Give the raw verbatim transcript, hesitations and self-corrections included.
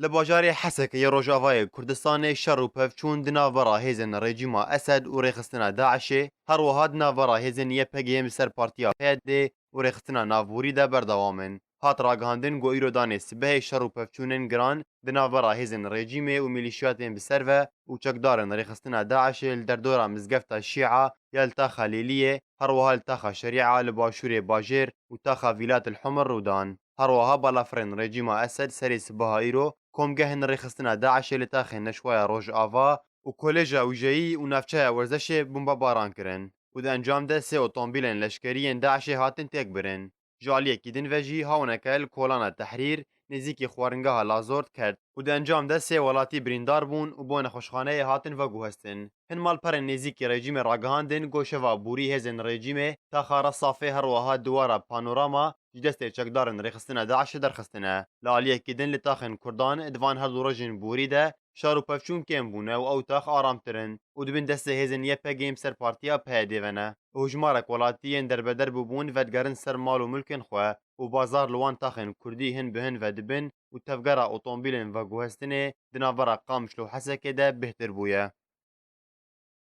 Li bajarê Hesekê yê Rojavayê Kurdistanê şer û pevçûn di navbera hêzên rejîma Esed û rêxistina DAIŞê, her wiha di navbera hêzên Y P G'ê yên bi ser partiya P Y D'ê û rêxistina navborî de berdewam in. Hat ragihandin ku îro danê sibehê şer û pevçûnên giran di navbera hêzên rejîmê û milîşiyatên bi ser ve û çekdarên rêxistina DAIŞê li derdora mizgefta Şîa ya li taxa Lêliyê, her wiha li taxa Şerîa li başûrê bajêr û taxa Vîlat el Humr rû dan. Her wiha balafirên rejîma Esed serê sibaha îro komgehên rêxistina DAIŞê li taxê Neşwaya Rojava û Kolêja Wijeyî û navçeya werzişê bombebaran kirin û di encam de sê otomobîlên leşkerî yên DAIŞê hatin têkbirin. Ji aliyekî din ve jî hawineke li kolana Tehrîr nêzîkî xwaringeha Lazort kert û di encam de sê welatî birîndar bûn û bo nexweşxaneyê hatin veguhestin. Hin malperên nêzîkî rejîmê ragihandin ku şeva borî hêzên rejîmê taxa Resafê her wiha diwara Panorama ji destê çekdarên rêxistina DAIŞê derxistine. Li aliyekî din li taxên Kurdan di van her du rojên borî de şer û pevçûn kêm bûne û ew tax aramtir in û di bin destê hêzên Y P G'ê yên bi ser partiya P Y D'ê ve ne û hejmarek welatî yên derbeder bûbûn vedigerin ser mal û milkên xwe û bazar li wan taxên Kurdî hin bi hin vedibin û tevgera otomobîlên veguhestinê di navbera Qamişlo û Hesekê de bêhtir bûye.